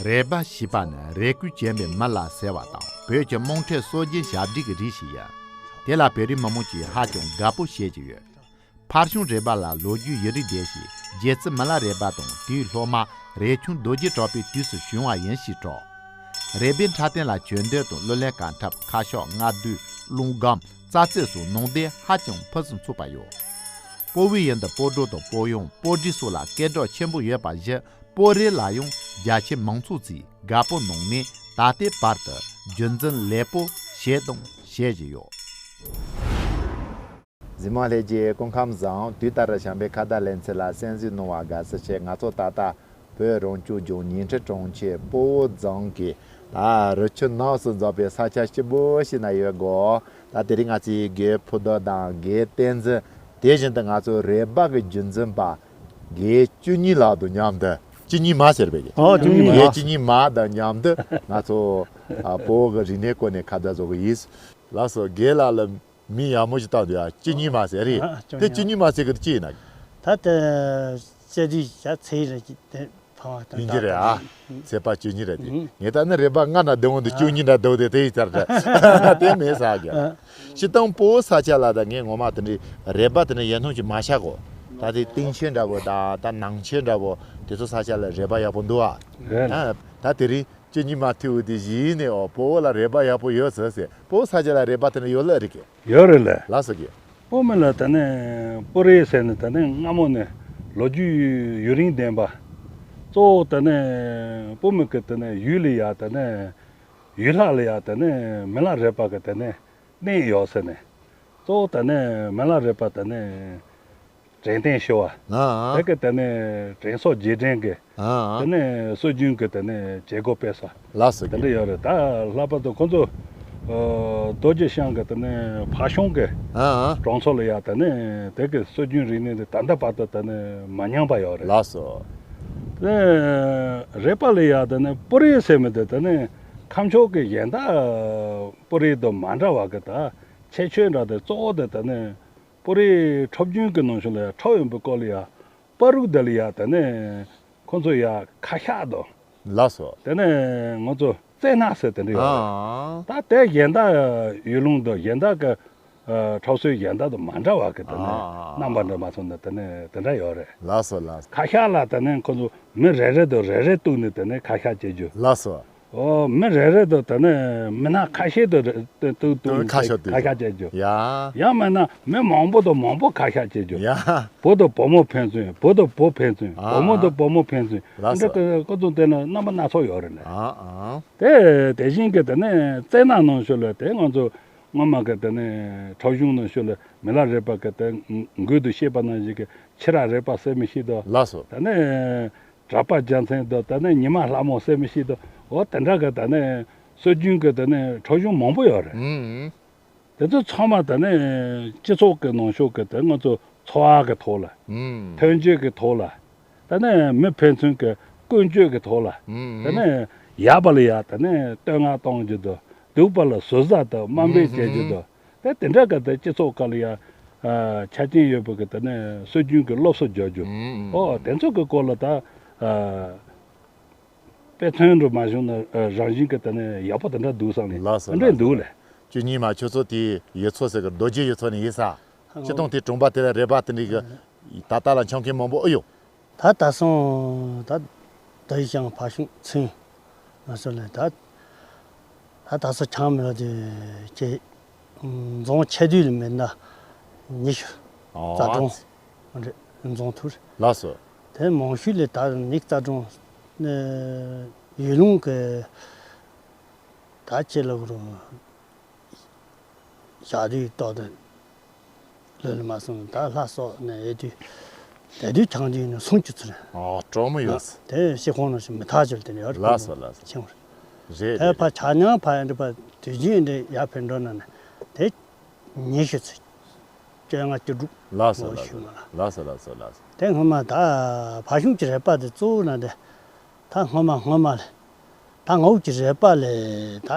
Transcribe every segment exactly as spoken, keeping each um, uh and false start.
རས་པ་ཞེས་པ་ནི་རས་གོས་གྱོན་པའི་མི་ལ་ཟེར་བ་དང་། བོད་ཀྱི་དམངས་ཁྲོད་སྲོལ་རྒྱུན་ཞབས་བྲིས་ཀྱི་རིགས་ཤིག་ཡིན། དེ་ལ་བོད་རིགས་མི་མང་གིས་ཧ་ཅང་དགའ་པོ་བྱེད་ཀྱི་ཡོད། ཕར་བྱུང་རས་པ་ལ་ལོ་རྒྱུས་ཡུན་རིང་ལྡན་ཞིང་། རྗེ་བཙུན་མི་ལ་རས་པ་དང་དེའི་སློབ་མ་རས་ཆུང་རྡོ་རྗེ་གྲགས་པའི་དུས་སུ་བྱུང་བ་ཡིན་ཞེས་གྲགས། རས་པའི་འཁྲབ་སྟོན་ལ་གྱོན་འདོད་དང་གླུ་ལེན་གར་འཁྲབ། ཁ་ཤགས། རྔ་རྡོ། རླུང་སྒམ། རྩྭ་རྩེ་སོགས་ནང་རྟེན་ཧ་ཅང་ཕུན་སུམ་ཚོགས་པ་ཡོད། སྤོ་བོའི་ཡུལ་འདི་སྤོ་བྲང་དང་སྤོ་གཡང་། སྤོ་སྒྲིག་སོགས་ལ་སྐད་གྲགས་ཆེན་པོ་ཡོད་པ་བཞིན། སྤོ་རས་ལ་ཡང་རྒྱ་ཆེ་མང་ཚོགས་ཚོས་དགའ་པོ་གནང་ནས་ད་ལྟའི་བར་དུ་རྒྱུན་འཛིན་ལེགས་པོ་བྱས་དང་བྱེད་བཞིན་ཡོད། གཟིགས་མོ་ལྷན་རྒྱས་སྐུ་ཁམས་བཟང་། དུས་ལྟར་བྱམས་པའི་ཁ་བརྡ་ལེ་ཚན་ལ་གསན་གཟིགས་གནང་བར་དགའ་བསུ་ཆེ། ང་ཚོ་ད་ལྟ་བོད་རང་སྐྱོང་ལྗོངས་ཉིང་ཁྲི་གྲོང་ཁྱེར་སྤོ་བོ་རྫོང་གི་ད་རི་ཆུ་ནགས་སུ་འཛེགས་པའི་ས་ཆ་སྐྱིད་པོ་ཞིག་ན་ཡོད་གོ། ད་དེ་རིང་ང་ཚོའི་རྒན་ཕུ་བདོ་དང་རྒན་བསྟན་འཛིན། དེ་བཞིན་དུ་ང་ཚོའི་རས་པ་གི་རྒྱུན་འཛིན་པ་རྒན་བཅུ་གཉིས་ལགས་དང་མཉམ་དུ། བཅུ་གཉིས་མ་ཟེར་བས་ཀྱི། ཨོ་བཅུ་གཉིས་མ། རྒན་བཅུ་གཉིས་མ་དང་མཉམ་དུ་ང་ཚོ་ཨ་སྤོ་བོ་གི་རིག་གནས་སྐོར་ནས་ཁ་བརྡ་བཟོ་གི་ཡིན། ལགས་སོ། རྒན་ལགས་ལ་མིང་ཡག་མོ་ཞིག་བཏགས་འདུག་ཡ། བཅུ་གཉིས་མ་ཟེར་རེད། ཨ་བཅུ་གཉིས་མ། དེ་བཅུ་གཉིས་མ་ཟེར་གི་ཅི་ཡིན་ན། ད་ལྟ་བཅད་དུས་བྱ་ཚེས་རེད་ཀྱི་དེ་ཕ་བ་དང་ཡིན་གྱི་རེད་ཨ། ཚེས་པ་བཅུ་གཉིས་རེད་དེ། ཨུ། ངས་ད་ནི་རས་པ་ལྔ་ན་བདེ་འོང་དུ་བཅུ་གཉིས་འདྲ་འདུག་དེ་དེ་ཡིན་ཚར་འདྲ། དེ་མེད་ཟ་གི། ཨ། སྤྱིར་བཏང་སྤོ་བོ་ས་ཆ་ལ་ད་ངས་ངོ་མ་དེ་འདྲའི་རས་པ་དེ་འདྲ་ཡར་སྣོན་ཅིག་མ་བྱ་གོ། ད་དེ་སྟེང་ཆེན་འདྲ་བོ་དང་ད་ནང་ཆེན་འདྲ་བོ་དེ་ཚོ་ས་ཆ་ལ་རས་པ་ཡག་པོ་འདུག་ཨ། རེད། ཨ། ད་དེ་རིང་བཅུ་གཉིས་མ་ཐུ་བོ་དེ་གཞི་ནས་ཨོ་སྤོ་བོ་ལ་རས་པ་ཡག་པོ་ཡོད་ཟེར་ཟེར། སྤོ་བོ་ས་ཆ་ལ་རས་པ་དེ་འདྲ་ཡོད་ལ་རིག་གི། ཡོད་རེད་ལ། ལགས་སོ་གི། སྤོ་མི་ལ་ད་ནི་སྤོ་རས་ཟེར་ནི་ད་ནི་སྔ་མོ་ནས་ལོ་རྒྱུས་ཡུན་རིང་ལྡན་པ། གཙོ་བོ་ད་ནི་སྤོ་མི་གི་ད་ནི་ཡུལ་ལ་ཡ་ད་ནི་ཡུལ་ལྷ་ལ་ཡ་ད་ནི་མི་ལ་རས་པ་གི་ད་ནི་གནས་ཡོད་ཟེར་ནས། གཙོ་བོ་ད་ནི་མི་ལ་རས་པ་ད་ནི་དྲན་རྟེན་ཞུ་བ། ཨ་ཨ། དེ་གི་ད་ནི་དྲན་གསོ་རྗེས་དྲན་གི། ཨ་ཨ། ད་ནི་སྲོལ་རྒྱུན་གི་ད་ནི་བྱེད་སྒོ་སྤེལ་ས། ལགས་སོ་དེ་གི། འདྲ་ཡོད་རེད། ད་ལྷག་པར་དུ་ཁོང་ཚོ་ཨ་རྡོ་རྗེ་ཤང་གི་ད་ནི་ཕ་གཞུང་གི་ཨ་ཨ། གྲོང་ཚོ་ལ་ཡ་ད་ནི་དེ་གི་སྲོལ་རྒྱུན་རིག་གནས་དེ་ད་ལྟ་བར་དུ་ད་ནི་མ་ཉམས་པ་ཡོད་རེད། ལགས་སོ། དེ་རས་པ་ལ་ཡ་ད་ནི་སྤོ་རས་ཟེར་མི་དེ་ད་ནི་ཁམས་ཕྱོགས་གི་གཞན་དག་སྤོ་རས་དང་མ་འདྲ་བ་གི་ད་ཁྱད་ཆོས་འདྲ་དེ་གཙོ་བོ་དེ་ད་ནི། སྤོ་རས་འཁྲབ་རྒྱུན་གྱི་ནང་བཞིན་ལ་ཡ་འཁྲབ་ཡོང་པའི་སྐོར་ལ་ཡ། སྤ་རུག་འདི་ལ་ཡ་དེ་ནས་ཁོང་ཚོ་ཡ་ཁ་ཤགས་དང་། ལགས་སོ། དེ་ནས་ང་ཚོ་རྩེ་ནག་ཟེར་དེ་འདྲ་ཡོད་རེད། ཨ། ད་དེ་གཞན་དག་ཡུལ་ལུང་དང་གཞན་དག་གི་ཨ་འཁྲབ་སྲོལ་གཞན་དག་དང་མ་འདྲ་བ་གི་དེ་ནས། ཨ། རྣམ་པ་འདྲ་མ་སོང་ན་དེ་ནས་དེ་འདྲ་ཡོད་རེད། ལགས་སོ་ལགས་སོ། ཁ་ཤགས་ལ་དེ་ནས་ཁོང་ཚོ་མི་རེ་རེ་དང་རེ་རེ་གཏུགས་ནས་དེ་ནས་ཁ་ཤགས་བྱེད་རྒྱུ། ལགས་སོ། ཨོ་མི་རེ་རེ་དང་དེ་ནས་མི་སྣ་ཁ་ཤས་དང་རེ་དུ་དུ་ཁ་ཤགས་དུ་ཁ་ཤགས་བྱེད་རྒྱུ། ཡ། ཡང་མིན་ན་མི་མང་པོ་དང་མང་པོ་ཁ་ཤགས་བྱེད་རྒྱུ། ཡ། བུ་དང་བུ་མོ་ཕན་ཚུན། བུ་དང་བུ་ཕན་ཚུན། ཨ། བུ་མོ་དང་བུ་མོ་ཕན་ཚུན། ལགས་སོ། འདི་ཀ་ཀོ་ཙུང་དེ་ནི་རྣམ་པ་སྣ་ཚོགས་ཡོད་རེད་ལ། ཨ་ཨ། དེ་དེ་བཞིན་གྱི་དེ་ནས་རྩེ་ནག་ནང་ཤོད་ལ་དེ་ང་ཚོ་སྔོན་མ་གི་དེ་ནས་འཁྲབ་གཞུང་ནང་ཤོད་ལ་མི་ལ་རས་པ་གི་དེ་མགུལ་དུ་བཤད་པ་ནང་བཞིན་གྱི་ཁྱི་ར་རས་པ་ཟེར་མི་ཤེས་དོ། ལགས་སོ། དེ་ནས། གྲྭ་པ་རྒྱལ་མཚན་དང་ད་ནི་ཉི་མ་ལྷ་མོ་ཟེར་མི་ཞིག་དང་། འོ་དེ་འདྲ་གི་ད་ནི་སྲོལ་རྒྱུན་གི་ད་ནི་འཁྲབ་གཞུང་མང་པོ་ཡོད་རེད། ཨུམ། དེ་ཚོ་ཚང་མ་ད་ནི་སྤྱི་ཚོགས་ཀྱི་ནང་ཤོག་གི་ད་ང་ཚོ་འཚོ་བ་གི་ཐོག་ལ། ཨུམ། ཐོན་སྐྱེད་ཀྱི་ཐོག་ལ། ད་ནི་མི་ཕན་ཚུན་གྱི་ཀུན་སྤྱོད་ཀྱི་ཐོག་ལ། ཨུམ། ད་ནི་ཡག་པ་ལ་ཡ་ད་ནི་བསྟོད་བསྔགས་གཏོང་རྒྱུ་དང་། སྡུག་པ་ལ་ཟུར་ཟ་དང་དམའ་འབེབས་བྱེད་རྒྱུ་དང་། དེ་དེ་འདྲ་ག་དེ་སྤྱི་ཚོགས་སྐོར་ལ་ཡ། ཨ་ཆ་རྐྱེན་ཡོད་པའི་གི་དེ་ནས་སྲོལ་རྒྱུན་གྱི་སློབ་གསོ་རྒྱག་རྒྱུ། ཨུམ་ཨུམ། ཨོ་དེ་ཚོ་གི་སྐོར་ལ་ད། ཨ་དཔེ་མཚོན་དུ་མ་བྱུང་ན་ཨ་རང་བཞིན་གྱི་དེ་ནས་ཡག་པོ་དེ་འདྲ་འདུག་བསམ་ནས། ལགས་སོ། དེ་འདྲ་ལགས་སོ། འདུག་ལེ། བཅུ་གཉིས་མ་ཁྱོད་ཚོ་དེ་ཡུལ་ཚོ་ཟེར་གི་རྡོ་རྗེ་ཡུལ་ཚོ་ནས་ཡིན་ས། སྤྱིར་བཏང་དེ་གྲོང་པ་དེ་ལ་རས་པ་དེ་འདྲའི་གི་ད་ལྟ་ལ་འཁྱོངས་མཁན་མང་པོ་ཨེ་ཡོད། ད་ད་སོང་ད་ད་ཡི་ཞང་ཕ་ཤུང་ཚུན་ང་ཚོ་ལས་ད་ད་ད་སོ་ཆང་མི་ལ་དེ་ཁྱེད་རྫོང་ཆེ་དུས་ལ་མེད་ན་ཉི་ཤུ་ཨོ་རྩ་གྲོང་རེད་རྫོང་ཐུར། ལགས་སོ། དེ་མང་ཤོས་ལས་ད་ཉི་ཤུ་རྩ་གྲོང་ནས་ཡུལ་ལུང་གི་ད་ཁྱེད་ལ་གུ་རུ། ཞག་དུས་ཏོག་ཏུ་ལོས་ལ་མ་སོང་ད་ལྷ་སོགས་ནས་ཡོད་དུས་དེ་དུས་ཆང་དུས་ནས་སུང་ཅུ་ཚུར། ཨོ་གྲོགས་མོ་ཡོད། དེ་ཤི་ཁོང་ནང་བཞིན་མི་ཐག་ཆོད་དེ་ནས་ཡོད་རེད། ལགས་སོ་ལགས་སོ། ཆིང་རེད། རེད་དེ་རེད་ཕ་རེད། ཆ་མཉམ་ཕ་ཡ་འདྲི་པ་དུས་རྒྱུན་འདྲི་ཡ་ཕན་འགྲོ་ན་ནས་དེ་ཉི་ཤུ་ཚུར་བཅོ་ལྔ་བཅུ་དྲུག་ལགས་སོ་ལོ་ལགས་ཤི་སོ་མ་ལ། ལགས་སོ་ལགས་སོ་ལགས་སོ། དེ་སྔོན་མ་ད་ཕ་གཞུང་གི་རེད་པ་དེ་གཙོ་བོ་ན་དེ། ད་སྔོན་མ་སྔོན་མ་ལས། ད་ང་འུ་ཅི་རས་པ་ལས་ད་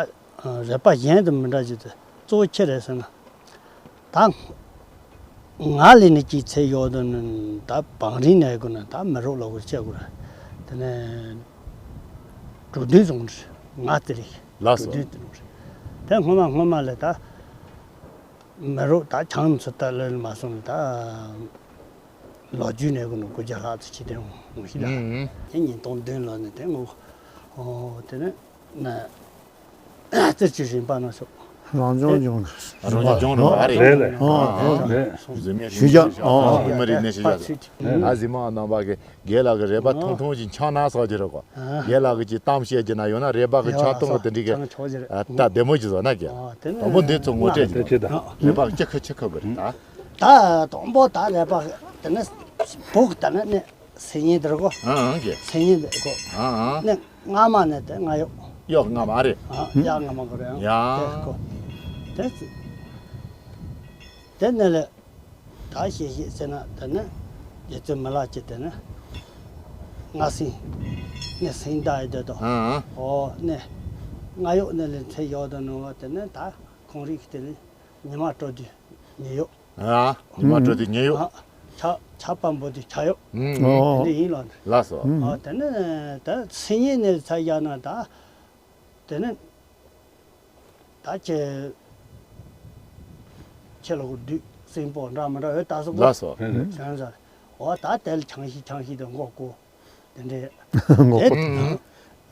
རས་པ་གཞན་དུ་མི་འདྲ་ཅིག་ཏུ་གཙོ་ཆེ་རེད་ཟེར་ན། ད་ང་ལས་ནི་ཅིག་ཚེ་ཡོད་དུ་ནི་ད་བང་རིང་ནས་དགོས་ན་ད་མི་རོགས་ལ་གུར་བྱེད་དགོས་རེད། དེ་ནས་ གྲོས་བསྡུར་བཟུང་རེད། ང་དེ་རེད། ལགས་སོ། གྲོས་བསྡུར་བཟུང་རེད། དེ་སྔོན་མ་སྔོན་མ་ལས་ད་མི་རོགས་ད་ཆང་ཚོ་ད་ལོན་མ་སོང་ལ་ད་ལོ་རྒྱུས་ནས་གོ་ནོ་དགུ་བརྒྱ་ལྷག་ཙམ་ཕྱིན་དེ་འོང་ཤི་ད། ཨུམ། དེ་ཉིས་སྟོང་བདུན་ལོ་ནས་དེ་ངོ་ཨོ་དེ་ནས་ན་རྩེ་ཆུ་རིམ་པ་ན་སོགས། རང་སྐྱོང་ལྗོངས་རང་སྐྱོང་ལྗོངས་རེད་མ་རེད། རེད་རེད། ཨོ་ཨོ་རེད། གཟིགས་མོ་ཞུ་རྒྱ་ཨོ་ཨོ་མི་རིགས་གནས་ཤིག་ཡ། ཨ་གཟིགས་མོ་རྣམ་པ་གི་རྒན་ལགས་ཀྱི་རེ་བ་ཐུང་ཐུང་ཞིག་འཆང་ན་སོགས་ཀྱི་རེད་གོ། རྒན་ལགས་ཀྱི་ཅིག་གཏམ་བཤད་ཀྱི་ན་ཡོད་ན་རེ་བ་གི་ཆགས་སྡང་གི་དེ་འདྲི་གི་ད་བདེ་མོ་ཞིག་བཟོ་ན་གི། དང་པོ་འདི་ཚོ་ངོ་སྤྲད་ཀྱི་རེད། རེད་ད། རེ་བ་གི་ཅི་ཁ་ཅི་ཁ་གི་རེད་ད། ད་དང་པོ་ད་རེ་བ་དེ་ནི་བུག་ད་ནི་ནི་སེ་ཉིན་དེར་གོ། ཨང་ཨང་གི། སེ་ཉིན་དེར་གོ། ཨང་ཨང་། ནི་སྔ་མ་ནི་དེ་ང་ཡོད། གཡོག་སྔ་མ་རེད། ཨ་ཡ་སྔ་མ་གོ་རེད་ཨང་། ཡ། དེ་གོ། དེ་དེ་ནི་ལས། ད་ཤེས་ཤེས་ཟེར་ན་དེ་ནི་རྒྱལ་བཙུན་མི་ལ་ཅི་དེ་ནི་ང་སིང་ནི་སིང་ད་ཡི་དེ་དོ། ཨང་ཨང་། ཨོ་ནི་ང་ཡོད་ནི་ལས་ཚེ་ཡོད་དོ་ནོ་དེ་ནི་ད་ཁོང་རིགས་དེ་ནི་ཉི་མ་དྲོ་དུས་ཉི་ཡོད། ཨ་ཉི་མ་དྲོ་དུས་ཉི་ཡོད། ཨ་ཆ་ཆ་པམ་པོ་དུས་ཆ་ཡོད། ཨང་ཨང་། དེ་ནི་ཡིན་ལོ། ལགས་སོ། ཨོ་དེ་ནི་ད་སིང་ཡིན་ནི་ཚ་ཡ་ན་ད་དེ་ནི། ད་ཁྱེད་ཁྱེད་ལ་གོ་བདུད་སྲིན་པོ་འདྲ་མི་འདྲ་འོད་ལྟ་སོགས་ལགས་སོ། བྱང་ས། འོ་ད་དེ་ལ་ཆང་ཤི་ཆང་ཤི་དང་མགོ་སྐོ་དེ་འདྲས། མགོ་སྐོ།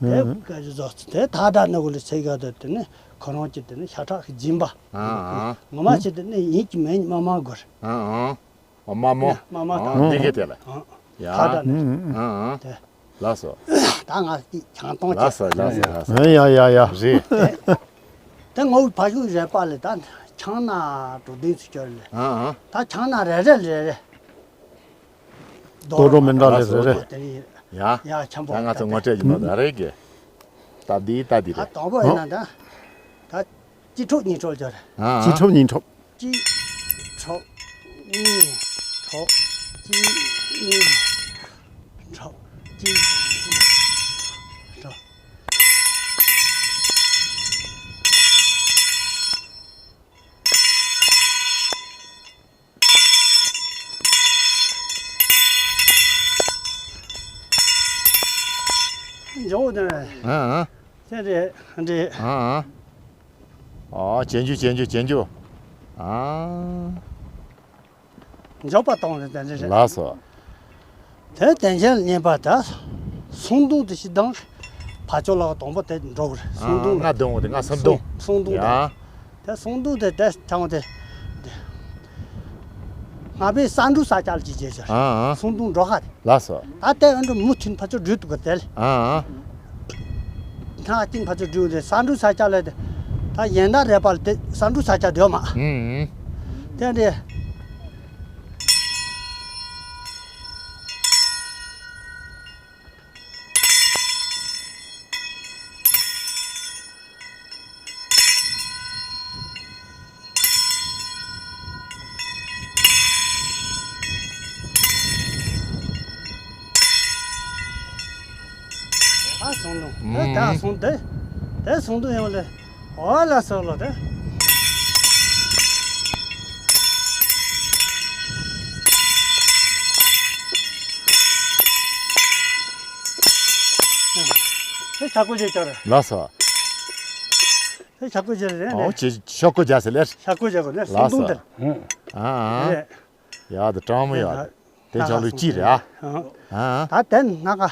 དེ་དེ་སྐད་ཆ་བཟོ་དེ་ད་ད་ནི་གོ་ལ་ཚེ་ག་དེ་དེ་ནི་ཁོ་རང་གི་དེ་ནི་ཤ་ཁྲག་གི་སྦྱིན་པ། ཨ་ཨ། ངོ་མ་ཆེ་དེ་ནི་ཡིན་གྱི་མིན་མ་མ་གོ་རེད། ཨ་ཨ། ཨ་མ་མོ། མ་མ་ཨ་ཨ། འདི་ག་དེ་ལ། ཨ་ཡ། ད་ད་ནི། ཨ་ཨ། དེ། ལགས་སོ། ད་ང་ཅིག་ཆང་གཏོང་ལགས་སོ་ལགས་སོ་ལགས་སོ། ཡ་ཡ་ཡ་ཡ། རེད། དེ་ངོ་བོ་ཕ་ཤུལ་རེད་པ་ལས་ད་ཆང་ན་འགྲོ་དུས་སུ་སྐྱོར་ལས། ཨ་ཨ། ད་ཆང་ན་རེ་རེ་རེ་རེ། རྡོ་རོ་མི་འདྲ་ལས་རེ་རེ། དེ་ཡིན། ཡ། ཡ་ཆེན་པོ་ད་ང་ཚོ་ངོ་སྤྲོད་ཀྱི་མོ་ད་རེད་གི། སྟབས་བདེ་སྟབས་བདེ་ད་རེད། དང་པོ་ཡིན་ན་ད། ད་སྤྱི་ཁྲོག་གཉིས་ཁྲོག་སྦྱར། ཨ་ཨ། སྤྱི་ཁྲོག་གཉིས་ཁྲོག་སྤྱི་ཁྲོག་གཉིས་ཁྲོག་སྤྱི་གཉིས་ཁྲོག་སྤྱི་ཁྲོག་འཇོག་དེ། ཨ་ཨ། དེ་རེད་འདྲེ། ཨ་ཨ། ཨ་ཅན་ཇུ་ཅན་ཇུ་ཅན་ཇུ། ཨ། འཇོག་པ་གཏོང་རེད་དེ་འདྲེ་རེད། ལགས་སོ། དེ་དན་ཆེན་ལ་བསྙེན་པ་ད། སུམ་བརྡུང་དེ་ཞིག་དང་། ཕ་ཅོ་ལག་དང་པོ་དེ་འགྲོ་གི་རེད། སུམ་བརྡུང་ལ། ལྔ་བརྡུང་བ་དེ་ལྔ་སུམ་བརྡུང་། སུམ་བརྡུང་དེ། ཡ། དེ་སུམ་བརྡུང་དེ་དེ་ཆང་དེ། ལྔ་པའི་ས་འབྲུ་ས་ཆ་ལ་ཅི་བྱེད་ཟེར། ཨ་ཨ། སུམ་བརྡུང་འགྲོ་ཁ་དེ། ལགས་སོ། ད་དེ་ཨ་འདྲ་མུ་མཐུད་ཕ་ཅོ་སྦྲུལ་དུ་གི་དེ་ལ། ཨ་ཨ། ཐ་ཅིན་ཕ་ཅོ་སྦྲུལ་དེ་ས་འབྲུ་ས་ཆ་ལ་དེ། ད་ཡན་ད་རེ་པ་ལ་དེ་ས་འབྲུ་ས་ཆ་དེ་མ། ཨུ་ཨུ། དེ་འདྲེ། ད་སུམ་བརྡུང་། ད་ད་སུམ་བརྡུང་། དེ་སུམ་བརྡུང་ཡོང་ལེ། འོ་ལ་སོགས་ལོ་དེ། དེ་ཆ་ཀོ་ཅེ་ཅར། ལགས་སོ། དེ་ཆ་ཀོ་ཅེ་རེད། ཨོ་ཅེ་ཤོ་ཀོ་ཇ་སེ་ལེར། ཆ་ཀོ་ཅེ་གོ་ནས་ལགས་སོ། སུམ་བརྡུང་དེ། ཨ་ཨ། རེད། ཡ་ད་གྲང་མོ་ཡ། དེ་ཆ་ལུ་ཅི་རེད་ཨ། ཨ་ཨ། ད་དེ་ན་ག་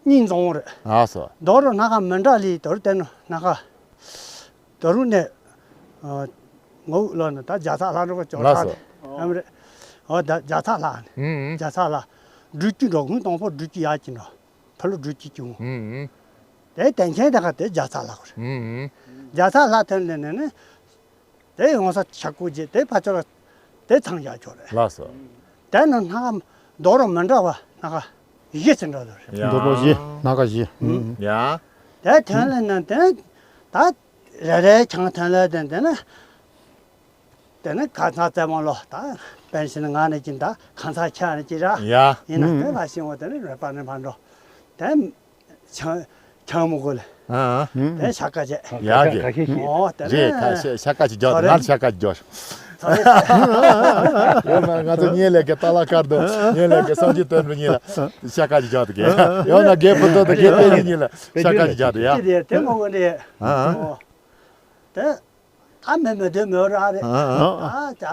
སྙིང་རྫོང་རེད། ཨ་སོ། དོ་རུ་སྣ་ཁ་མི་འདྲ་ལི་དོ་རུ་དེ་ནོ་སྣ་ཁ། དོ་རུ་ནས། ངོ་བོ་ལོ་ནི་ད་རྒྱ་ཚ་ལྷ་འགྲོ་གི་ཅོ་ལགས་ཁ་སོ། ནས་ཨམ་རེད། ཨོ་ད་རྒྱ་ཚ་ལྷ་ནི། ཨུམ་ཨུམ། རྒྱ་ཚ་ལྷ། སྦྲུལ་གྱི་འགྲོ་ཁུངས་དང་པོ་སྦྲུལ་གྱི་ཡ་གྱི་འགྲོ། ཕ་ལུ་སྦྲུལ་གྱི་གྱུང་། ཨུམ་ཨུམ། དེ་དན་ཆེན་དེ་ཁ་དེ་རྒྱ་ཚ་ལྷ་གོ་རེད། ཨུམ་ཨུམ། རྒྱ་ཚ་ལྷ་ཐོན་ནས་ནས་ནི། དེ་ཡོང་ས་ཆ་ཀུ་རྗེ་དེ་ཕ་ཆོ་ར་དེ་ཚང་བཞག་ཆོག་རེད། ལགས་སོ། དེ་ནི་སྣ་ཁ་རྡོ་རོ་མི་འདྲ་བ་སྣ་ཁ་བཞི་ཙམ་འདྲ་འདུག་རེད། ཡ། རྡོ་རོ་བཞི་སྣ་ཁ་བཞི། ཨུམ། ཡ། དེ་ཐོན་ལེ་ན་དེ་ད་རེ་རེ་ཆང་ཐོན་ལེ་དེ་དེ་ནི་དེ་ནི་ཁ་ཚ་རྩེ་མོ་ལོ་ད་པན་ཤིན་ང་ནི་ཅིན་ད་ཁ་ཚ་ཁྱ་ནི་ཅི་ར། ཡ། ཡིན་ན་དེ་ལ་ཤིང་བོ་དེ་ནི་རེ་པ་ནི་ཕ་འགྲོ་དེ། ཆང་ཆང་མོ་གོ་ལེ། ཨ་ཨ། དེ་ཤ་ཀ་ཅེ། ཡ་གི། ཁ་ཤས་ཤིག་ཨོ་དེ་རེད། ཁ་ཤས་ཤ་ཀ་ཅིག་རྒྱོ་དེ་ང་ལ་ཤ་ཀ་ཅིག་རྒྱོ། ཡོད་མ་ང་ཚོ་ཉེ་ལས་ཀྱི་ཏཱ་ལ་ཁར་དུ་ཉེ་ལས་ཀྱི་སངས་རྒྱས་བསྟན་པའི་ཉིན་ལ་ཤ་ཁ་ཅིག་བརྒྱབ་དུ་གས། ཡང་ན་རྒད་པོ་ཏོ་དུ་གས་དེ་ཉིན་ལ་ཤ་ཁ་ཅིག་བརྒྱབ་དུ་ཡ། ཅི་དེ་དེ་མོ་གོ་འདྲེ། ཨ་ཨ། ཨོ། དེ། ད་མི་མི་འདོད་མི་ར་རེད། ཨ་ཨ། ད་ཅ་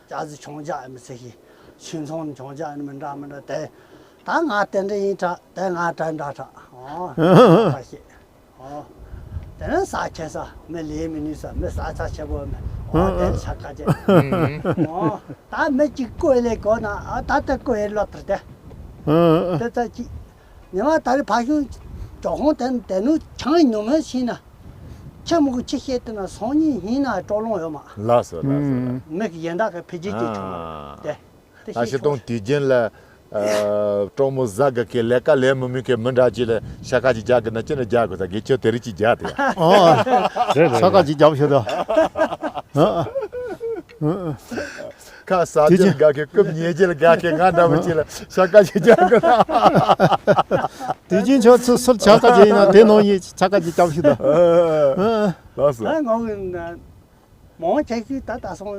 ཅ་ཟི་ཆུང་ཇག་མི་ཚེ་ཤི། ཆུ་ཚོང་ཆུང་ཇག་ནི་མི་འདྲ་མི་འདྲ་དེ། ད་ང་དེ་འདྲ་ཡིན་དྲ་དེ་ང་དྲ་འདྲ་དྲ། ཨོ། ཨ་ཤེས། ཨོ། དེ་ནས་ས་ཆེ་ས་མི་ལས་མི་ནུས་ས་མི་ས་ཆ་ཆེ་བོ་མི། ཨོ་དེ་ཤ་ཁ་ཅེ། ཨོ། ད་མི་གཅིག་བསྐོས་ལས་གོ་ན་ཨ་ད་ལྟ་བསྐོས་ལོ་དར་དེ། དེ་ཙ་གཅིག་ཉི་མ་ད་རེས་ཕ་ཤུང་ཇོ་ཁོང་དེ་དེ་ནུ་ཆང་ཉོ་མོ་ཤིན་ན། ཆེ་མོ་གི་ཆེ་བཤད་དེ་ན་སང་ཉིན་ཡིན་ན་སྤྲོ་ལོང་ཡོད་མ། ལགས་སོ་ལགས་སོ། མིག་གི་ཡན་དག་གི་འཕེལ་རྒྱས་ཀྱི་ཆུང་མ་དེ། དེ་ད་ཤི་ཤེས་ཆོག་སྟོང་དུས་རྒྱུན་ལ་ཨ་གྲོགས་མོ་ཟ་གི་གི་ལས་ཀ་ལས་མི་མི་གི་མི་འདྲ་ཅི་ལ་ཤ་ཁ་ཅིག་རྒྱག་གི་ན་ཅི་ན་རྒྱག་གི་ས་གི་ཁྱོད་དེ་རིགས་ཅིག་རྒྱག་དེ། ཨ་རེད་རེད། ཤ་ཁ་ཅིག་རྒྱབ་ཤོད་དོ། ཁ་ས་དེ་ཅི་ཅིག་དགའ་གི་རྐུབ་ཉེ་ཅིག་དགའ་གི་ང་འདྲ་མི་ཅིག་ལ་ཤ་ཁ་ཅིག་རྒྱག་གི་ན། དེ་ཅི་ཆོག་ཚུལ་ཚུལ་ཆ་ཁ་ཅིག་ཡིན་ན་དེ་ནང་ཡིན་ཆ་ཁ་ཅིག་རྒྱབ་ཤོད་དོ། ཨ་ལགས་སོ། ད་ངོ་གི་མང་ཆེ་ཤོས་ད་ད་སོང་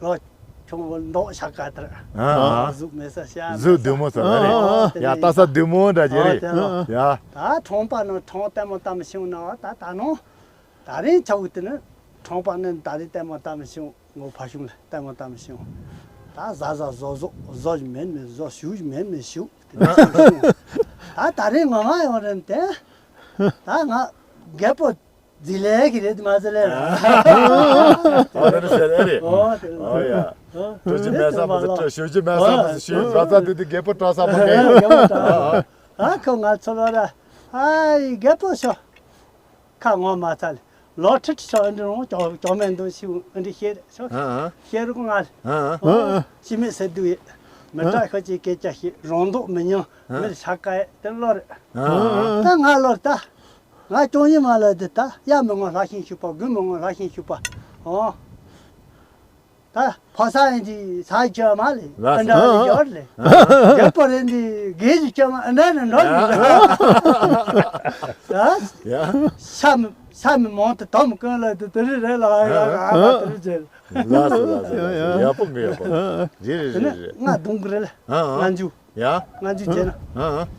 ལོ་ཆུང་བོ་མདོག་ཤ་ཁ་དར། ཨ་ཨ། གཟུགས་མེད་ས་ཤ་གཟུགས་བདེ་མོ་ས་རེད། ཨ་ཨ། ཡ་ལྟ་ས་བདེ་མོ་འདྲ་ཅིག་རེད། ཡ་ད་ཁྲོང་པ་ནང་ཁྲོང་ལྟད་མོ་ལྟ་མི་ཤེས་ན་ད་ད་ནང་ད་རིང་ཆ་བུ་དེ་ནི་ཁྲོང་པ་ནི་ད་རིང་ལྟད་མོ་ལྟ་མི་ཤེས། ངོ་ཕ་ཤུང་ལ་ལྟད་མོ་ལྟ་མི་ཤེས། ད་ཟ་ཟ་ཟོ་ཟོ་ཟོ་ཞིག་མེད་མེད་ཟོ་ཞུ་ཞིག་མེད་མེད་ཞུ། ད་ད་རིང་ངོ་མ་ཡོང་རན་ཏེ། ད་ང་རྒད་པོ། ཟི་ལས་ཀྱི་རེད་མ་ཟི་ལས་ལ། ཨོ་ད་ནི་ཟེར་ཨེ་རེད། ཨོ་དེ་ཨོ་ཡ། སྤྲོ་གཞི་མེད་ས་མ་ཟེར་སྤྲོ་ཞོ་གཞི་མེད་ས་མ་ཟེར་ཞོ་བ་ཚ་དེ་དེ་རྒད་པོ་སྐྲག་ས་མ་ངེས། ཨ་ཁོ་ང་ཚོ་ལོ་ར་ཨ་ཡི་རྒད་པོ་ཤོ་ཁ་ངོ་མ་ཚ་ལ་ལོ་ཁྲི་ཁྲི་ཤོ་ཨ་འདྲི་རུང་ཅོ་ཅོ་མེད་འདུག་ཤི་ཨ་འདྲི་ཤེས་རེད་ཤོ་ཤེས་རུང་ང་ལ་ཅི་མེད་ཟེར་དུས་ཡེ་མི་སྐྲག་ཤོ་ཅིག་སྐད་ཆ་ཤེས་རང་མདོག་མི་ཉུང་མི་ལ་ཤ་ཀ་ཡེ་དེ་ལོ་རེད། ད་ང་ལོ་ར་ད། ང་ཅོང་ཡིན་མ་ལ་དེ་ད་ཡ་མི་ངོ་ལྷ་ཤིང་ཤུག་པ་དགུ་མི་ངོ་ལྷ་ཤིང་ཤུག་པ་ཨོ། ད་ཕོ་གསར་ཡིན་དེ་ས་ཅོ་མ་ལེ་ལ་ཨ་འདྲ་ལེ་ཡོར་ལེ། རྒད་པོ་རེད་དེ་རྒས་ཀྱི་ཅོ་མ་ཨ་འདྲ་ནི་འགྲོ་ཡིན། ད་ཡ། ཤ་མི་ཤ་མི་མང་དུ་དོམ་ཀུན་ལ་དེ་དེ་རི་རེད་ལ་ཨ་ཨ་ཨ་དེ་རི་ཅེ། ལགས་སོ་ལགས་སོ་ལགས་སོ། ཡག་པོ་མི་ཡག་པོ། རེད་རེད་རེད་རེད། ང་གདོང་གི་རེད་ལ་ཨ་ཨ། ང་འཇུ། ཡ། ང་ཅི་བྱས་ན། ཨ་ཨ།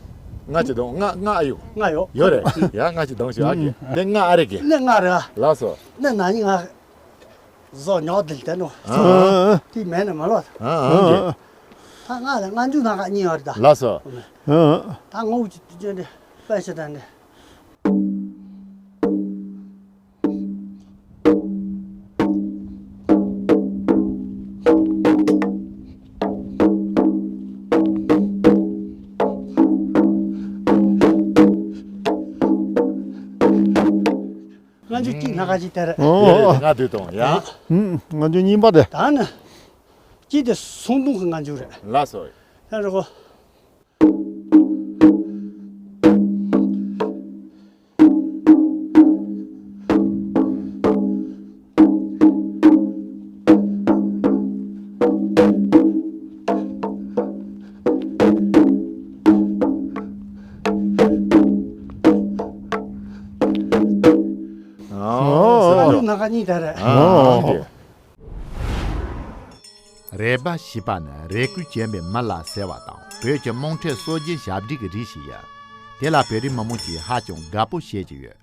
ང་ཅི་དང་ང་ང་ཨ་ཡོ། ང་ཡོ། ཡོ་རེད། ཡ་ང་ཅི་དང་ཞུ་ཨ་གི། དེ་ང་ཨ་རེད་གི། ནི་ང་རེད་ཨ། ལགས་སོ། ནི་ན་ནི་ང་། བཟོ་ཉོག་དིལ་དེ་ནོ། ཨ་ཨ། དེ་མེད་ནི་མ་ལོ། ཨ་ཨ་གི། ད་ང་ལ་ང་འཇུ་ན་ག་གཉིས་ཡོད་རེད་ད། ལགས་སོ། ཨ་ཨ། ད་ངོ་བོ་ཅི་དུ་ཅན་དེ་དཔེ་ཆ་དང་དེ། ང་ཚོ་གཅིག་སྣ་ཁ་གཅིག་དེ་རེད། ཨོ། དེ་རེད་ང་དུས་དང་ཡ། ཨུམ། ང་ཚོ་རྙིང་པ་དེ། ད་ནི། གཅིག་དེ་སུང་ཏུང་གི་ང་ཚོ་རེད། ལགས་སོ། ཡ་རོ་གོ། ཨོ། ཨ་ནུ་ན་ག་ནི་ད་རེད། ཨོ། རས་པ་ཞེས་པ་ནི་རས་གོས་གྱོན་པའི་མི་ལ་ཟེར་བ་དང་བོད་ཀྱི་དམངས་ཁྲོད་སྲོལ་རྒྱུན་ཞབས་འདྲེན་གྱི་རིགས་ཤིག་ཡིན། དེ་ལ་བོད་རིགས་མི་མང་གིས་ཧ་ཅང་དགའ་པོ་བྱེད་ཀྱི་ཡོད།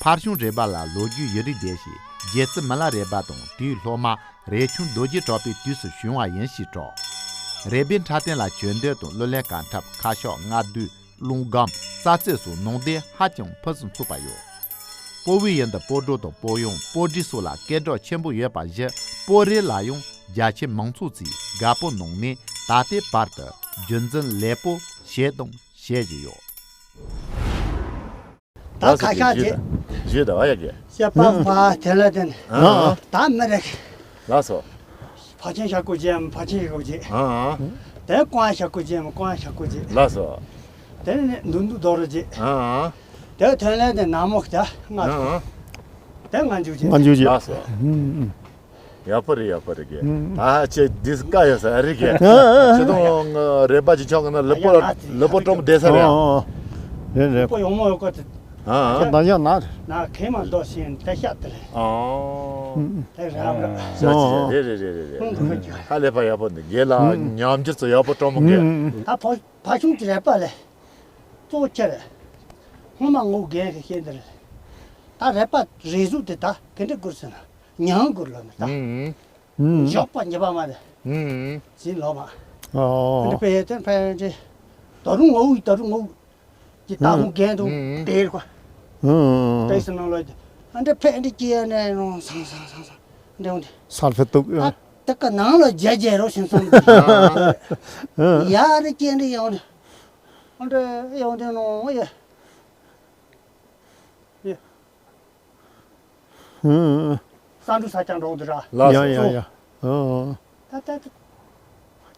ཕར་བྱུང་རས་པ་ལ་ལོ་རྒྱུས་ཡུན་རིང་ལྡན་ཞིང་རྗེ་བཙུན་མི་ལ་རས་པ་དང་དེའི་སློབ་མ་རས་ཆུང་རྡོ་རྗེ་གྲགས་པའི་དུས་སུ་བྱུང་བ་ཡིན་ཞེས་གྲགས། རས་པའི་འཁྲབ་སྟོན་ལ་བྱོན་འདོད་དང་གླུ་ལེན་གར་འཁྲབ་ཁ་ཤགས་རྔ་རྡོའི་རླུང་སྒམ་རྩྭ་རྩེ་སོགས་ནང་རྟེན་ཧ་ཅང་ཕུན་སུམ་ཚོགས་པ་ཡོད། སྤོ་བོའི་ཡུལ་འདི་སྤོ་བྲོ་དང་སྤོ་གཡང་སྤོ་སྒྲིག་སོགས་ལ་སྐད་གྲགས་ཆེན་པོ་ཡོད་པ་བཞིན་སྤོ་རས་ལ་ཡང་རྒྱ་ཆེ་མང་ཚོགས་ཚོས་དགའ་པོ་གནང་ནས་ད་ལྟའི་བར་དུ་རྒྱུན་འཛིན་ལེགས་པོ་བྱས་དང་བྱེད་བཞིན་ཡོད། ད་ཁ་ཤགས་རྗེས། རྗེས་ད་བ་ཡ་གི། ཤ་པ་བ་དེ་ལ་དེ་ནི། ཨ། ད་མི་རེད། ལགས་སོ། ཕ་ཆེན་ཤ་ཀུ་རྗེས་མ་ཕ་ཆེན་ཤ་ཀུ་རྗེས། ཨ། དེ་ཀོང་ཤ་ཀུ་རྗེས་མ་ཀོང་ཤ་ཀུ་རྗེས། ལགས་སོ། དེ་ནི་འདུ་འདུ་རྡོ་རུ་རྗེས། ཨ། དེ་ཐོན་ལས་དེ་ན་མོ་ཁྱ་ང་། ཨ། དེ་ང་འཇུ་རྗེས། ང་འཇུ་རྗེས། ལགས་སོ། ཡག་པོ་རེད་ཡག་པོ་རེད་གི། ཨ་ཁྱེད་འདི་སྐ་ཡོད་ས་རེད་གི། ཁྱེད་དང་རེད་པ་ཅིག་ཆོག་གི་ན་ལུས་པོ་ལུས་པོ་སྐྲོམ་བསྡད་ས་རེད། ཨ། རེད་རེད། ལུས་པོ་ཡོང་མོ་ཡོད་གོ་དེ། ཨ། ད་ཡང་ན་རེད། ན་གེ་མ་འདོ་ཞིང་དེ་ཤ་དེ་རེད། ཨ། དེ་རབ་རབ། ཨ། རེད་རེད་རེད་རེད། ཁུང་དུ་ཁུ་ཅི། ཧ་ལས་པ་ཡག་པོ་འདུག་རྒན་ལགས། ཨ། ཉམས་འགྱུར་ཚོ་ཡག་པོ་སྤྲོ་མོ་རྒན། ད་ཕོ་ཕ་ཆུང་གི་རེད་པ་ལས། གཙོ་ཆེ་རེད། སྔོན་མ་ངོ་རྒན་གི་བཤད་འདི་རེད། ད་རེད་པ་རེ་ཟུག་དེ་ད་ག་འདྲ་དགོས་ཟེར་ན། ཉང་དགོས་ལོ་ནི་ད། ཨུམ། ཨུམ། ཞོགས་པ་ཉི་མ་མ་རེད། ཨུམ། ཟིན་ལོ་མ། ཨོ། འདི་པའི་དེ་ཕན་ཅི། ད་རུང་ངོ་བོ་ད་རུང་ངོ་བོ། ཀྱི་ད་ཧུང་རྒན་དུ་དེར་གོ། ཨུམ། ཏེ་སི་ནང་ལོ། ཨ་འདྲ་ཕན་འདྲ་སྐྱེ་ནས་རུང་སང་སང་སང་སང་འདྲ་འོང་དེ། སར་ཕེ་ཏུག་ཨ། དེ་ཀ་ནང་ལ་རྒྱ་རྒྱ་རོ་ཞིང་སང་། ཡ་རེ་སྐྱེ་འདྲ་ཡོང་དེ། ཨ་འདྲ་ཡོང་དེ་ནོ་ཡ། ཡ། ཧུམ། ས་འབྲུ་ས་ཀྱང་འགྲོ་འདི་ར། ལགས་སོ། ཡ་ཡ་ཡ། ཨོ། ད་ད་ད།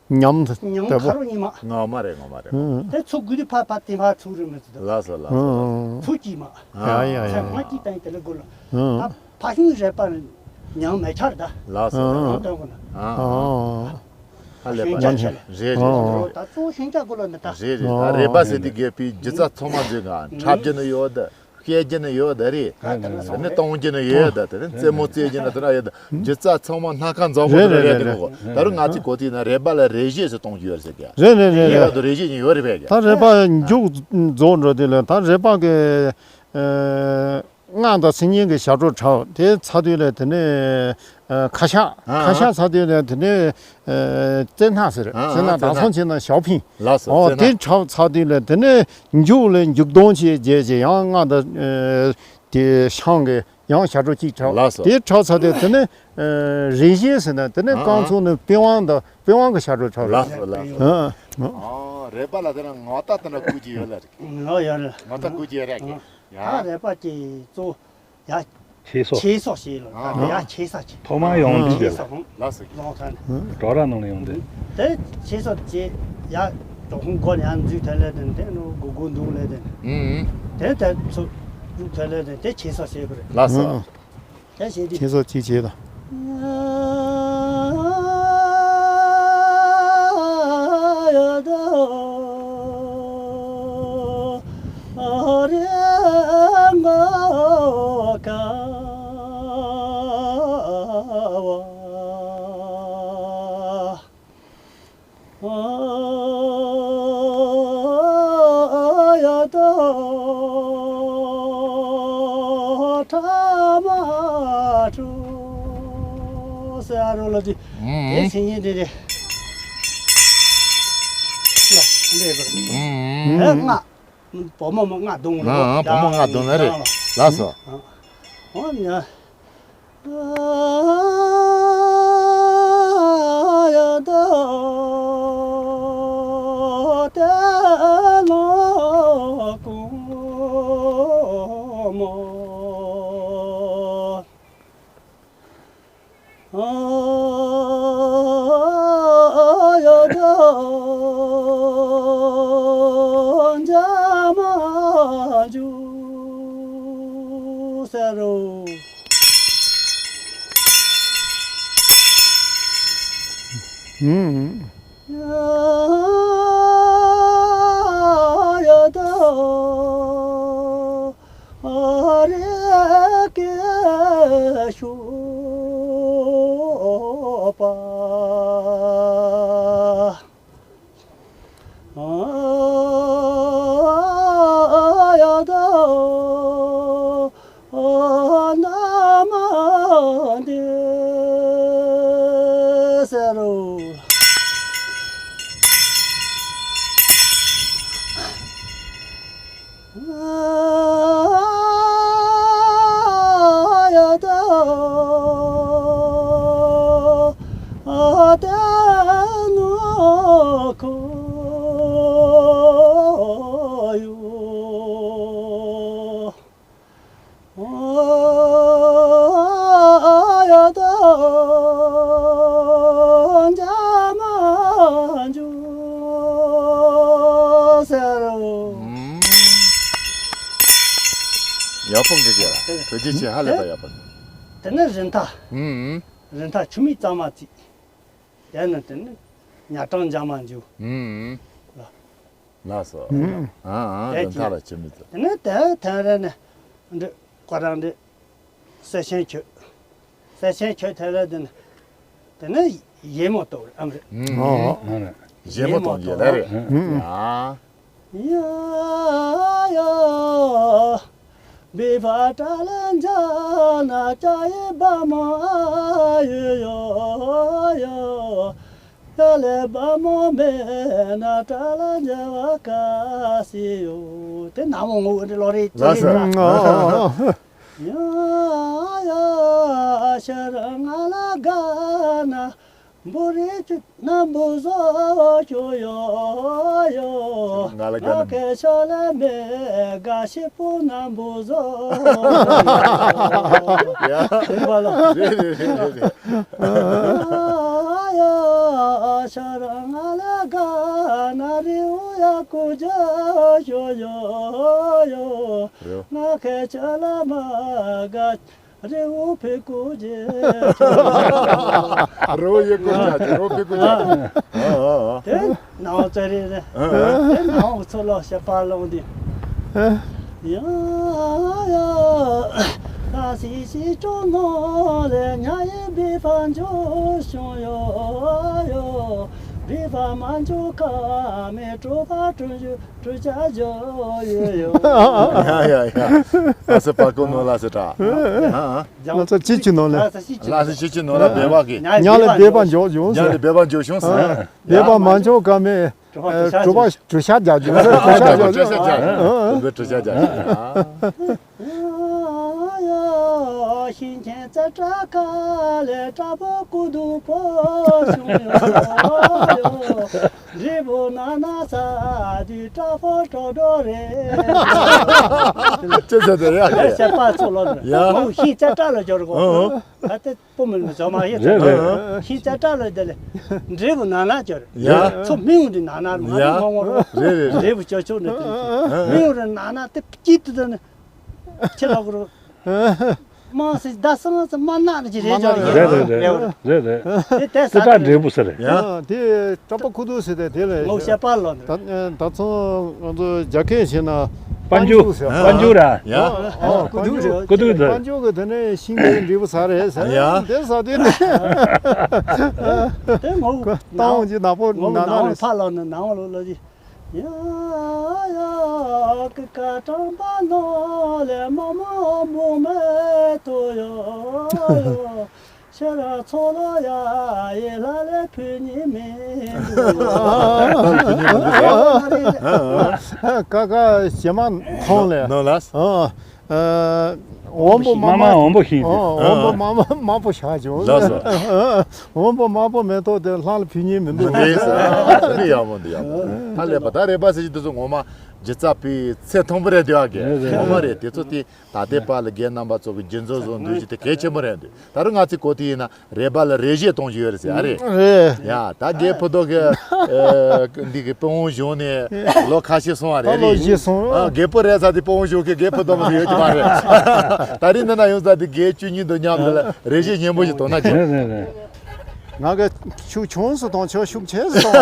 ཉམས་ད་ཉམས་ད་ཁ་པོ། རོ་ཉི་མ། ངོ་མ་རེད། ངོ་མ་རེད། ཧུམ། དེ་ཚུགས་དགོས་དུས་ཕ་ཕ་དེ་ཕ་ཚུགས་རེད་མི་ཚུགས། ལགས་སོ། ལགས་སོ། ཧུམ། ཚུགས་ཀྱི་མ། ཡ་ཡ་ཡ། ཚེ་མ་ཀྱི་ཏང་དེ་ལ་དགོས་ལ། ཧུམ། ད་ཕ་ཤུང་རེད་པ་ཉམས་མེད་ཆར་ད། ལགས་སོ། ཨོ། ལགས་སོ། ཨོ། ཧ་ལས་པ་རེད། རེད་རེད། ཨོ། ད་གཙོ་བོ་ཤིང་ཆ་དགོས་ལ་མི་ད། རེད་རེད། ད་རེད་པ་ཟེར་དུས་རྒས་པའི་སྒྱུ་རྩལ་ཚང་མ་འཛིན་ག་འཁྲབ་རྒྱུ་ནི་ཡོད་ད། བཤད་རྒྱུ་ནི་ཡོད་ད་རེད། ཨ་ནི་གཏོང་རྒྱུ་ནི་ཡོད་ད། དེ་ནི་རྩེད་མོ་རྩེ་རྒྱུ་ནི་དེ་འདྲ་ཡོད་ད། སྒྱུ་རྩལ་ཚང་མ་སྣ་ཁ་འཛོམས་པོ་དེ་འདྲ་རེད་དེ་གོ། ད་རུང་ང་ཚོས་གོ་དུས་ན་རེད་པ་ལ་རེ་ཞིག་ཟེར་གཏོང་རྒྱུ་ཡོད་ཟེར་གི། རེད་རེད་རེད་རེད། ད་རེད་པ་མཇུག་རྫོགས་འགྲོ་དུས་ལ་ད་རེད་པ་གི་སྔགས་དང་མཚན་ཉིད་ཀྱི་ཞབས་བྲོ་འཁྲབ་དེ་ཚར་དུས་ལ་དེ་ནས་ཁ་ཤགས། ཁ་ཤགས་ཚར་དུས་ལ་དེ་ནས། ཨ། རྩེད་སྣ་ཟེར། ཨ། རྩེད་སྣ་བདག་སོང་བྱས་ན་ཞའོ་ཕིང་། ལགས་སོ། ཨོ། རྩེད་སྣ། དེ་འཁྲབ་ཚར་དུས་ལ་དེ་ནས་མཇུག་ལ་མཇུག་སྡོམ་བྱས་རྗེས་ཀྱི་ཡང་སྔགས་དང་། ཨ། དེ་ཤངས་ཀྱི་ཡང་ཞབས་བྲོ་གཅིག་འཁྲབ། ལགས་སོ། དེ་འཁྲབ་ཚར་དུས་དེ་ནས། ཨ། རེ་ཞིག་ཟེར་ན་དེ་ནས། ཨ། རྐང་ཚུགས་ནས་པི་ཝང་དང་པི་ཝང་གི་ཞབས་བྲོ་འཁྲབ། ལགས་སོ། ལགས་སོ། ཨ། ཨ། རེད་པ་ལ་དེ་ན་ངོ་རྟགས་དེ་འདྲ་བསྐུར་གྱི་ཡོད་ལ་རེད། ཨོ་ཡོད་རེད། ངོ་རྟགས་བསྐུར་གྱི་ཡོད་རེད་གི། ཡ། ད་རེད་པ་ཀྱི་གཙོ། ཡ། ཆོས་སོགས། ཆོས་སོགས་ཞེས་ལ། ཨ། ད་ཡ་ཆོས་ས་ཆེ། ཐོག་མར་ཡོང་དུས། ཆོས་སོགས། ལགས་སོ། ལོང་ཐང་། གྲོགས་ར་ནང་ལ་ཡོང་དུས། དེ་ཆོས་སོགས་ཀྱི་ཡ་གྲོགས་ཁོང་སྒོ་ནས་ཡང་འཛུལ་ཐལ་ལེ་དེ་དེ་ནོ་གོ་གོ་འདུག་ལེ་དེ། ཨུམ། དེ་དེ་ཚོ་འཛུལ་ཐལ་ལེ་དེ་དེ་ཆོས་སོགས་ཞེས་པ་རེད། ལགས་སོ། ཨུམ། དེ་བྱས་དུས། ཁྱེད་ཚོ་ཅི་བྱེད་དང་། ཨུམ། དེ་སེང་ཡིན་དེ་རེད། ལ་འདྲེ་བར། ཨུམ། ཨེ་ང་། བུ་མོ་མོ་ང་གདོང་ལ། ཨ། བུ་མོ་ང་གདོང་ལ་རེད། ལགས་སོ། ཨོ་ཉ། ཡ་ད་དེ་ལོ་ཀུ་མོ། ཨ་ཡ་ད་འཇམ་འཇུ་ཟེར་རོ། ཨུམ། ཡ་ད་རེ་ཀེ་ཤོ་པ། ཨ་ཡ་ད་ཨ་ན་མ་དེ་ཟེར་རོ། ཨ་ཡ་ད་ཨ་དེ་ནོ་ཁོ་ཡོ། ཨ་ཡ་ད་འཇམ་འཇུ་ཟེར་རོ། ཡག་པོ་འདུག་གས། ཐུགས་རྗེ་ཆེ། ཧ་ལས་པ་ཡག་པོ་འདུག་དེ་ནས་རིན་ཐང་། ཨུམ། རིན་ཐང་ཆུ་མིག་གཙང་མ་བརྩིགས། དེ་ནས་དེ་ནས་ཉ་གྲང་འཇམ་མ་འཇུ། ཨུམ། ལ། ལགས་སོ། ཨ་ཨ་དེ་མཐའ་ལ་ཆེན་མི་ཚོ། དེ་ནས་དེ་ཐོན་རེ་ནས་འདི་ཀོ་རང་འདི་གསེར་ཆེན་ཁྱོད། གསེར་ཆེན་ཁྱོད་ཐོན་རེ་དེ་ནས་དེ་ནས་ཡེ་མོ་ཏོ་ཨམ་རེད། ཨོ། ཡེ་མོ་ཏོ་ཡེ་ལ་རེད། ཡ་ཡ། བི་བ་ཏྲ་ལ་འཇ་ན་ཅ་ཡེ་བ་མ་ཡོ་ཡོ་ཡོ། ཡ་ལེ་བ་མོ་མེ་ན་ཏྲ་ལ་འཇ་བ་ཀ་སི་ཡོ། དེ་ན་མོ་ངོ་འདི་ལོ་རེ་ཅི་ལགས་སོ། ཡ་ཡ་ཤ་ར་ང་ལ་ག་ན། བུ་རི་ཅུ་ན་བུ་ཟོ་ཅུ་ཡོ་ཡོ། ང་ལ་ག་ན། ང་གེ་ཤ་ལ་མེ་ག་ཤི་པུ་ན་བུ་ཟོ། ཡ། དེ་བ་ལ། རེད་རེད་རེད་རེད། ཡ་ཤ་ར་ང་ལ་ག་ན་རི་འུ་ཡ་ཀུ་ཇ་ཅུ་ཡོ་ཡོ། རེད། ང་གེ་ཤ་ལ་མ་ག་རི་བོ་ཕི་ཀུ་ཇེ། རི་བོ་ཡེ་ཀུ་ཇ་ཇེ། རི་བོ་ཕི་ཀུ་ཇ། ཨ་ཨ་ཨ། དེ་ནང་ཙེ་རེ་རེ། ཨ་ཨ། དེ་ནང་ཚོ་ལོ་ཤ་པ་ལོང་དེ། ཡ་ཡ། ད་སི་སི་ཅོ་ནོ་ལེ་ཉ་ཡེ་བི་ཕ་འཇོ་ཤོང་ཡོ་ཡོ། བི་ཕ་མ་འཇོ་ཁ་མེ་ཀྲོ་ཕ་ཀྲོ་ཞུ། ཡ་ཡ་ཡ། ཨ་སེ་པ་ཀོ་ནོ་ལ་སེ་ཏྲ། ཨ་ཨ། ལ་ས་ཅི་ཅི་ནོ་ལེ། ལ་ས་ཅི་ཅི་ནོ་ལ་བེ་བ་གི། ཉ་ལ་བེ་བ་འཇོག་བྱུང་། ཉ་ལ་བེ་བ་འཇོག་བྱུང་ཟེར། བེ་བ་མ་འཇོག་ག་མེ། གྲོ་པ་གྲུ་ཤ་རྒྱག་རྒྱུ། གྲུ་ཤ་རྒྱག་རྒྱུ། གྲུ་ཤ་རྒྱག་རྒྱུ། ཤིང་ཆེན་རྩེ་བྲག་ཁ་ལས་བྲག་པོ་ཀུ་དུ་པོ་བྱུང་ཡོད། འབྲས་བུ་ནང་ན་ས་དུས་བྲག་པོ་ཀྲོ་ཀྲོ་རེད། ཅི་ཟེར་དེ་ཡ། ཨེ་བཤད་པ་ཚོ་ལོ་ཡ། ཁོང་ཤིང་རྩེ་བྲག་ལ་འབྱོར་གོ། ཨོ། ད་ལྟ་སྤོ་མི་ལ་འཇོག་མ་ཡོད། རེད་རེད། ཤིང་རྩེ་བྲག་ལ་དེ་ལས་འབྲས་བུ་ནང་ན་འབྱོར། ཡ། ཚོ་མི་ཡོང་དུས་ནང་ན་མ་ཡ། རེད་ངོ་ངོ་རེད། རེད་རེད། འབྲས་བུ་ཅོ་ཅོ་ནས་དེ་ཨ་ཨ། མི་ཡོང་རེད་ནང་ན་དེ་སྐྱིད་དུ་དེ་ནས་ཁྱེད་ལ་གོ་རོ། དམངས་སེ་ཟླ་སང་སེ་མ་ནག་ནི་ཅི་རེད་ཅོ་རེད། རེད་རེད་རེད། རེད་རེད། དེ་དེ་ས་དེ་འབྲས་བུ་ས་རེད། ཡ། དེ་བྲག་པ་ཁུ་ཐུག་ཟེར་ཏེ་དེ་ལས་ངོ་བཤད་པ་ལོ་ནི། ད་ད་ཚོ་ང་ཚོ་རྒྱ་སྐད་བྱས་ན་པན་ཇུ། པན་ཇུ་ཟེར། པན་ཇུ་ར། ཡ། ཨ་ཨ། ཁུ་ཐུག་ཟེར། ཁུ་ཐུག་ཟེར། པན་ཇུ་གི་དེ་ནས་ཤིང་གི་འབྲས་བུ་ས་རེད་ཟེར། ཡ། དེ་ས་དེ་ནས། དེ་ངོ་ཏང་གི་ནག་པོ་ནང་ན་རེད། ཕ་ལོ་ནི་ནང་ལོ་ལོ་ཅི། ཡ་ཡ་ཀི་ཀ་གྲངས་པ་ནོ་ལེ་མ་མ་འོ་མོ་མེ་ཏོ་ཡོ་ཡོ། ཤ་ར་ཚོ་ལོ་ཡ་ཡེ་ལ་ལེ་ཕུ་ཉི་མེ་ཏོ་ཡོ། ཀ་ཀ་ཞེ་མ་ཐོང་ལེ། ནོ་ལ། ཨ། ཨ། འོམ་བུ་མ་མ་མ་འོམ་བུ་ཤིང་། ཨ། འོམ་བུ་མ་མ་དམར་པོ་ཤ་བྱུང་། ལགས་སོ། འོམ་བུ་དམར་པོ་མེ་ཏོག་དེ་ལྷ་ལ་ཕུལ་ཉིན་མི་འདུག་མི་འདུག་ཟེར། འདི་ཡག་མོ་འདི་ཡག་མོ། ཧ་ལས་པ་ད་རེ་པ་ཟེར་གྱི་འདུག་ཚོ་ངོ་མ་སྒྱུ་རྩལ་པའི་ཚད་མཐོན་པོ་རེད་འདུག་ཨ་གི། རེད་རེད། ངོ་མ་རེད་དེ་ཚོ་དེ་ད་ལྟའི་བར་ལ་རྒན་རྣམ་པ་ཚོ་གི་རྒྱུན་འཛིན་བཟོ་འདུག་ཅི་དེ་གལ་ཆེན་པོ་རེད་འདུག་ད་རུང་ང་ཚོའི་གོ་དེ་ཡིན་ན། རེ་པ་ལ་རེ་བཞེས་གཏོང་རྒྱུ་ཡོད་རེད་ཟེར་ཨ་རེད། རེད། ཡ་ད་རྒད་པོ་དོ་གི་ཨ་འདི་གི་དཔོན་བོ་གཞུང་ནས་ལོ་ཁ་ཤས་སོང་བ་རེད། ད་ལོ་བཞི་སོང་། ཨ་རྒད་པོ་རེད་ས་དེ་དཔོན་བོ་གཞུང་གི་རྒད་པོ་དོ་མ་ཡོད་ཀྱི་མ་རེད། ད་རིང་འདི་ན་ཡོང་ས་དེ་རྒད་བཅུ་གཉིས་དོ་མཉམ་དུ་ལ་རེ་བཞེས་སྙན་པོ་ཞིག་གཏོང་ན་ཅི། རེད་རེད་རེད། ང་གི་ཤུགས་ཆུང་སུ་གཏོང་ཁྱོད་ཤུགས་ཆེ་སུ་གཏོང་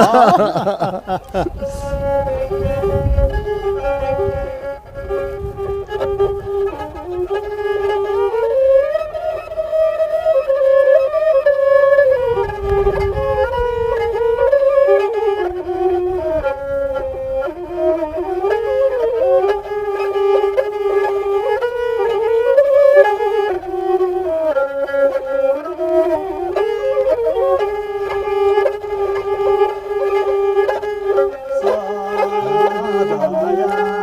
ཨ།